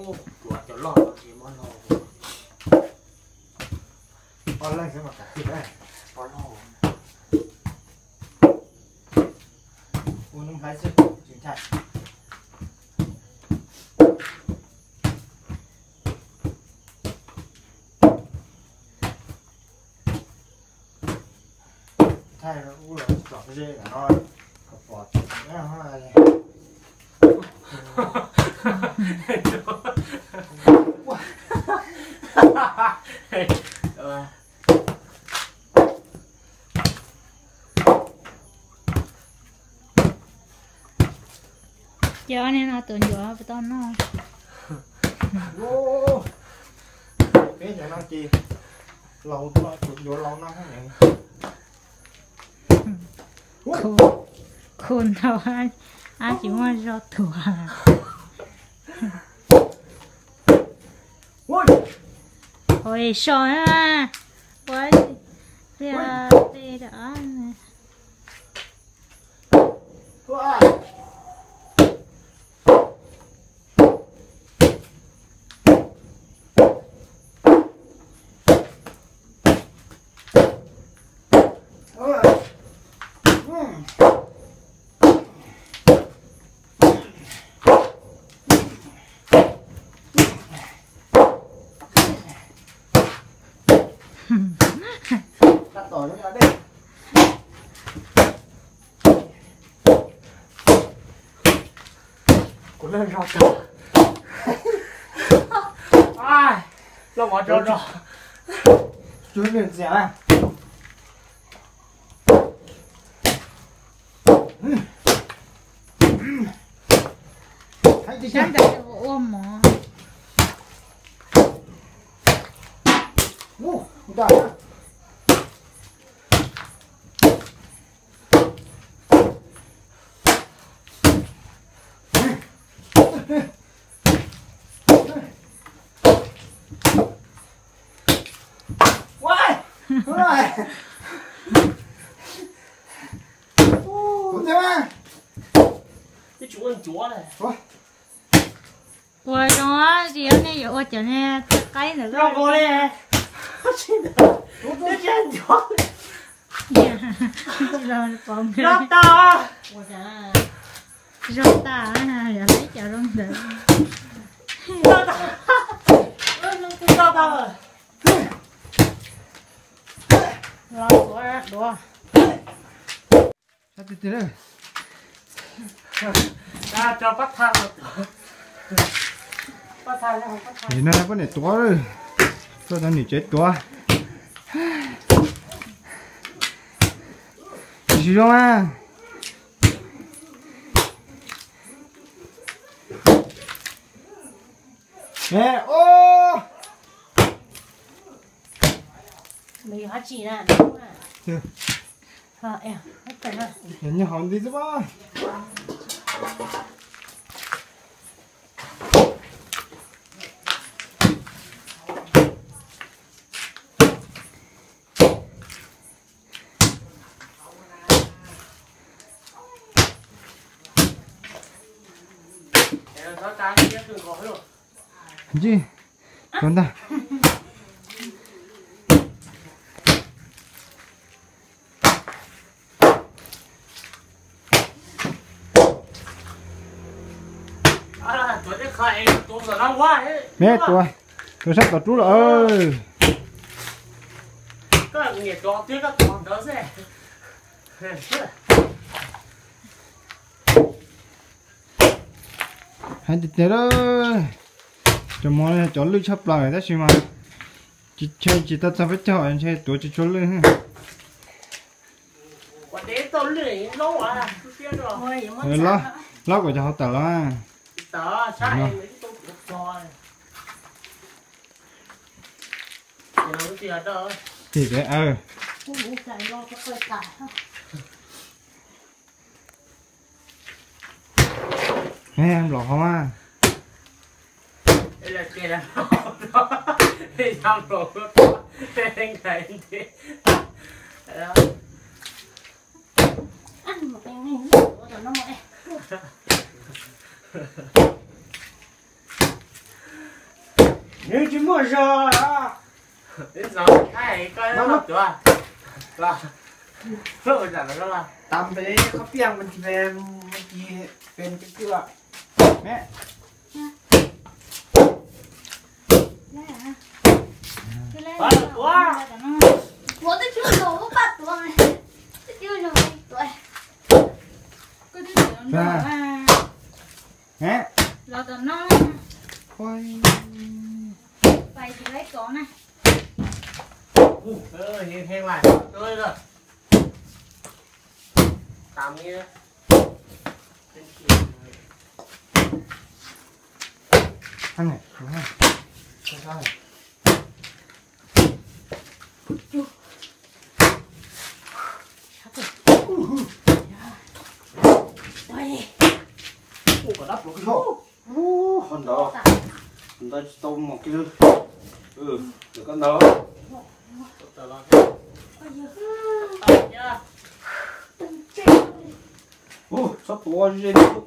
Ua cov loj no ces muab log. Ob leeg xwb mas kav tiag, pov log. Ua noob hlais xwb tsis ntshai. Thaij ub los tsom ze no kom pom tseeb. Ces ob niag no tus ncuav puas tau noj? Peb cov no ces laus, tus ncuav laus no. Khu ntau, ab tsis muaj zog tuag. Ua so na, ua li te da. Kuv laj zog kawg. Loj mov rau rau. Cuab lwj ntxias na. Sab ntawd ua mov. Ua zoo, tsis yog nej yuav ua cov niag qaib ntawd. Zoo tas, yog lawv cov zoo ntawd. Nim no poj niam tuav, tuaj tau niam tsev tuav. Tsis zoo a. Nyob hauv nti xwb. Ntsib, tuav ntag. Me tuav, tuav sab tom rub lawm. Hais tiag tiag lawm, cov mov cov lwj tshaj plaws tab sis mas tsis tshee tsis tau txog peb caug ntshe tuav tsis tshua lwj. Lob kom cov hauv tawm los. Tim peb aw. Nplaum hov mas. Zog, ib ntxov thaij koj ib lub tuav los, lub ua zam los los. Tam pem qhov piaj mas tsis pem, mas tsis pem cov cwj. Me. Ua, ua. Ua twb tsis ua zoo, ua paj tuav, twb tsis ua zoo tuav. Koj twb tsis ua zoo. Los tom no. Pais tsis laib tov na. Heev heev lais. Tam. Ua kom dab pluas koj. Ub, qhov ntawd, ntawd tsis tau mos kiag li. Ntawm koj ntawd. Ub, txhob tuav ze ntua.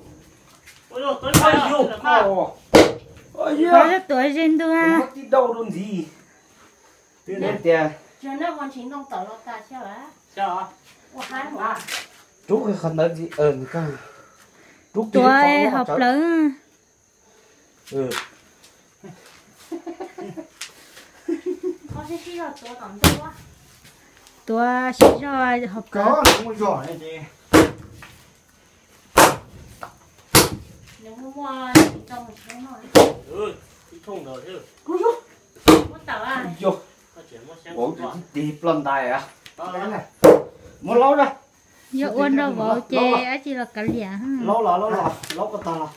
Txhob tuav ze ntua. Tib dauj rau ntxiv. Twb tias rub qhov ntawd ntxiv, rub kiag tuav hauv plawv. Tuav sib zog hauv plawv. Ua tsis tig ploj ntais a. Muab laub ra. Yog ua nrog vauv ces dab tsi los kav liam. Laub los, laub los, laub ko tag los.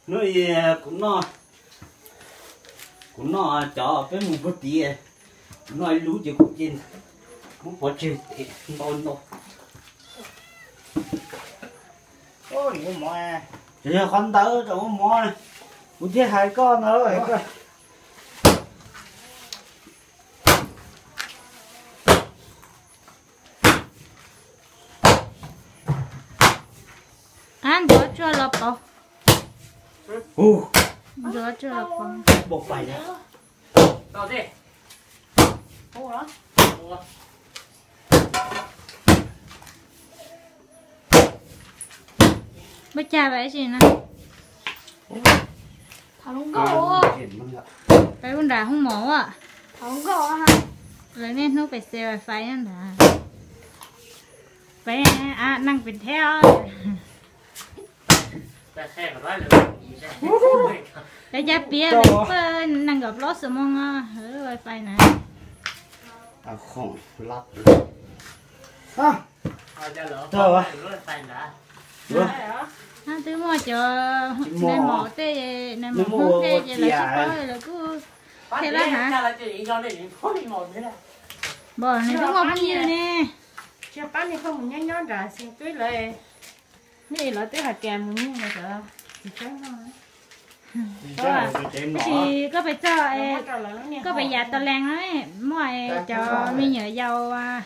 Hnub i kuv noj, kuv noj cov peb mus puag tid, kuv noj ib lub ces kuv cia muab pov tseg tes ntau ntau. Yog qhov ntawd rau muab mov, kuv thiaj hais koj ntawd. Ab, ntxuav tsuag los pauv. Ntxuav tsuag los pauv. Pab cag pab sim na. Peb ua nram hoob mov a. Lawv niaj hnub pem xav wifi nyob nrad. Peb neeg pem thiab. Peb cab piab peb nees nkaum plaub xuab moos wifi na. Twb muaj cov nais mos tej, nais mos Hmoob tej ces lawv sib paub lawv kuj thiaj lab hav. Npom nws twb muaj phooj ywg ne. Tsis pab nws pheej mus nyob nyob nrad xwb twb lawv, nej lawv twb hais tias mus nyob nrad tsis tseeb no. Tab sis koj pes txog, koj pes yam tas lees no, muaj cov me nyuam yaus,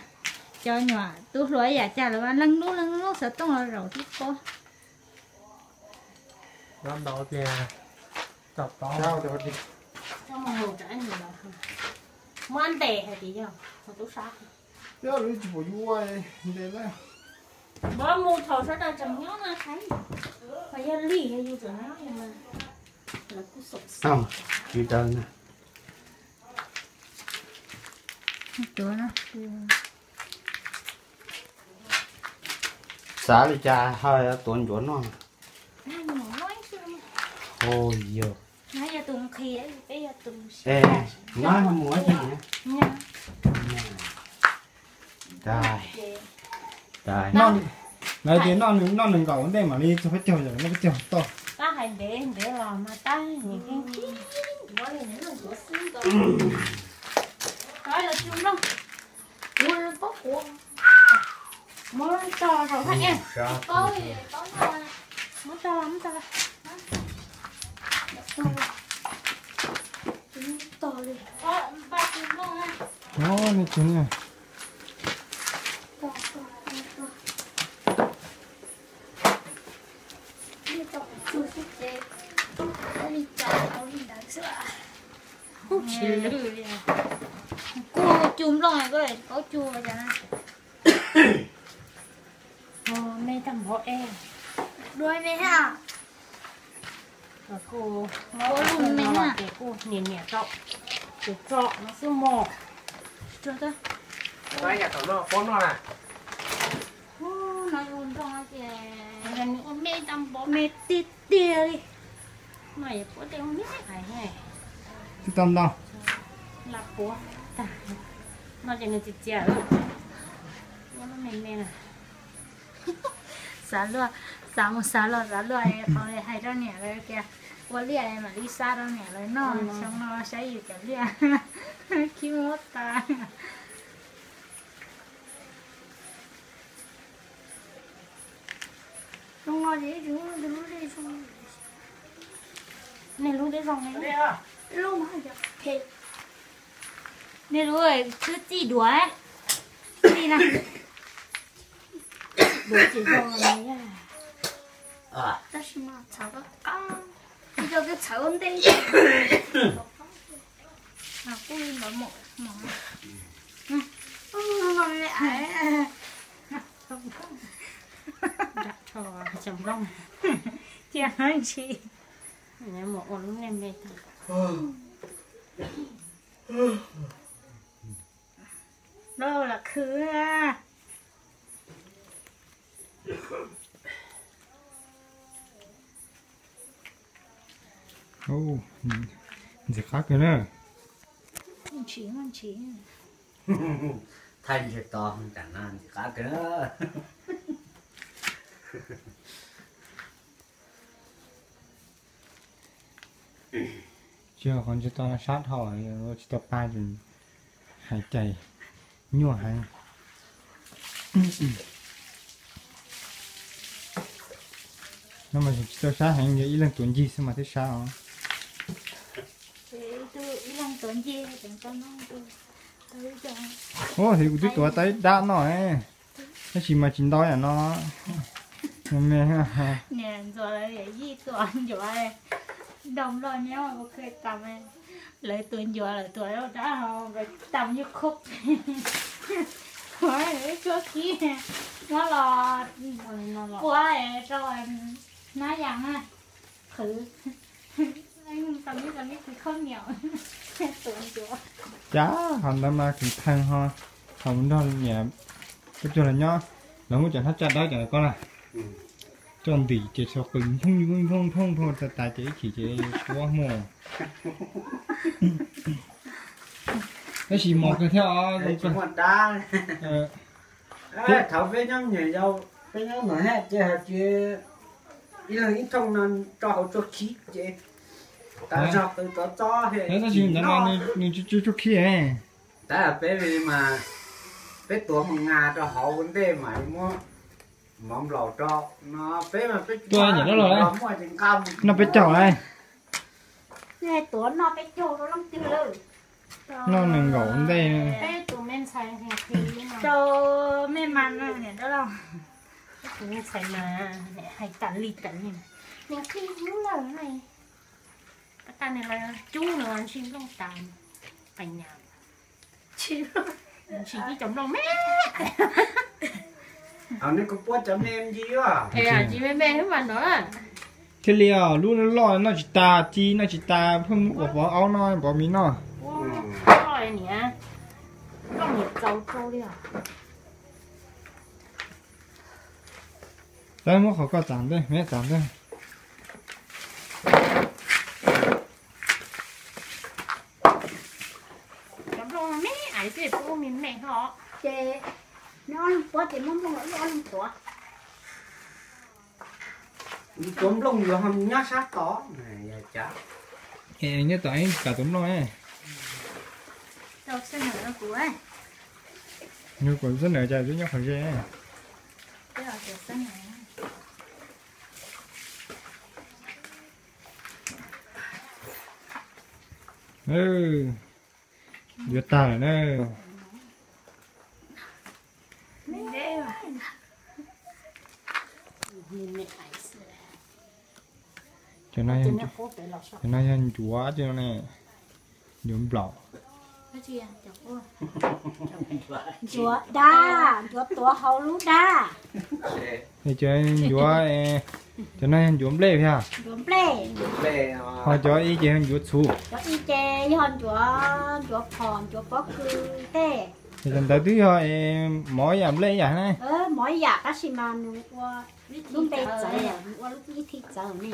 cov nyuam tub hluas yam cas lawv leej lub leej lub xov tooj los zaum tib pob. Muab ntes hais tias yog tub sab. Muab mus thaum sawv daws tseem nyob no, qhov yog li yog yus tseem nyob mas lawv kuj xav xav. Xav li cas ho tuav ncuav noj. Yog no mus ua si. Nws tias noj nws nkaum ua ntej mam li txog peb caug, yog noj peb caug toj. Tab hais ntev ntev los mas tab nim pheej khib ncuav li, noj ncuav xwb ntau. Muab tso los, muab tso los, muab tso los. Tos li. Tos, tos, tos, tos. Tos kuv tsuag xwb ces, tos li cas tau li ntawd xwb. Kuv tsis lwj li. Kuv cug nplooj koj paub cug cas na. Me tag npaum es. Dua me ha. Kuv lub me na ces kuv niam niam tau, kuv tso no xwb mog. Tso tau. Ua no pob noj na. No yog nplooj no ces nws ua me tag npaum me tiag tiag li. No yog puab tej me hais ne. Twb tau ntau. Lam puav tag. No ces nws txias txias. Ua lub me me na. Xav luaj, xav mus xav los xav luaj, qhov hais rau niam lawv tias ua liaj mam li xa rau niam lawv noj, xyoo no saib yus cov liaj khib muab tas. Zoo no ces ib txwm lub dej zoo. Nej lub dej zoo ne. Lub, nej lub twb txij duav, txij na. Duav tsis zoo na. Tab sis mas txhawv qab qab, tsis tau twb txhawv ua ntej. Kuj li ntawd mos mos. Nram tsho cov nplooj, cia ntsis mus ua lub me me tag. Lub lam khwv. Ntxim qab kawg na. Thaij ntshe to tam no ntxim qab kawg na. Tsis yog qhov ntshe to sab dhau, tsis tau pa, hais cais nyuaj heev. No mas tsis tau sab heev, yog ib leeg tuav ncig xwb mas thiaj sab os. Ua, kuv twb tuav tau ib dab no, tab sis mas tsis ntau yam no. Niam ntxuav lawv yij tuav ncuav, nrog nplog nyob kuv khw tas, lawv tuav ncuav lawv tuav dab, tam nyuj khub, tuav tsuab khib, muab los ua rau hnab yas na, qhwv. Cas ho ntawd mas kws theej ho, thaum nrog niam peb caug los nyob, lawv muab cov hnab tsaj dawb cov ntawd ko na, coj ntim ces txhua qws nphoo nphoo nphoo nphoo tas tas ces ib chim ces suab hmo. Tab sis mos kawg thiab os. Thaum peb nyob nyuam yaus, peb nyob Nom Hej ces hais tias ib leeg ib thooj no tso hauv tsuag khib ces tas zog qws tov txob. Tab sis ntawd mas nws tsis tsuag khib. Tab peb li mas peb tuav mus nqa rau hauv ua ntej mas muab mov nplaum rau no, peb mas peb tuaj nyam loj loj, noj peb caug lawm. Tuav noj peb caug rau leej twg lawm? Noj nees nkaum ua ntej. Peb tus me ntxhais rau me mas niam dab laug, tus me ntxhais mas hais tas li tas li, nws qhib hlub lawm ne. Pab tas nws los cub nws ntsis nplooj tas, qee nyas ntsis ib cov nplooj me. Tsis me me xwb mas no. Thiaj li os, lub loj noj tsis tas, ci noj tsis tas, pheej ua pov aub noj pov mis noj. Loj niam, loj niam txaus rau li os. Tab muab qhov koj txav ntej, me txav ntej. Cov nplooj me ais xwb, peb ua me me hos. Ces neb ob leeg puab ces muab nplooj los wb ob leeg tuav. Tuav nplooj yuav ho nyob sab tod, yog cas? Nyob tod ib kam tuav nplooj. Rau xab nam rau kuv. Nws kuv xab nam cas twb nyob qhov ze. Yuav tag lawm na. Cov no yog ncuav, cov no yog ncuav, cov no ne, ncuav nplaum. Ncuav dab, ncuav tuav hauv lub dab. Cov ncuav, cov no yog ncuav nplej thiab. Ncuav nplej. Ho cov ib ces yog ncuav txhuv. Cov ib ces yog ncuav, ncuav phom, ncuav pob kws tej. Cov ntawd twb yog mov ib yam nplej ib yam na. Mov ib yam tab sis mas nws ua lub npe txawv, nws ua lub ib thij txawv ne.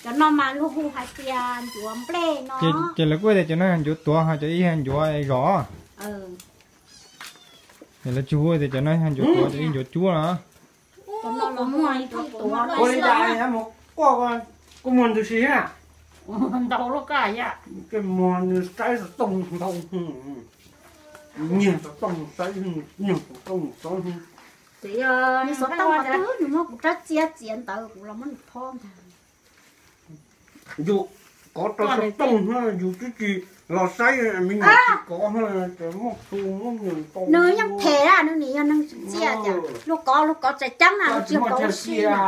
Cov no mas luag hu hais tias ncuav nplej no. Ces lawv kuj tias cov no yog ncuav tuav, ho cov ib yog ncuav zos. Ces lawv tsis hu tias cov no yog ncuav tuav, cov ib ncuav cuab no. Ua li cas mus quaj kuj muag ntws si na. Ntau lub kaj yam. Muag nws saib xov tooj ntau, nyiag xov tooj saib, nyiag xov tooj saib. Nws xov tooj qhov twg nws muab kuv rab txiab txiav ntawd kuv los muab nws phob ntag. Yus kov rau xov tooj no yus twb tsis los saib me nyuam tsis kov, muaj tus muab nws tau. Nws yeej phem na, nws nim yog neeg tsim txiaj tias luag kov luag kov tsis ceeb na, luag tsis kov ua si na.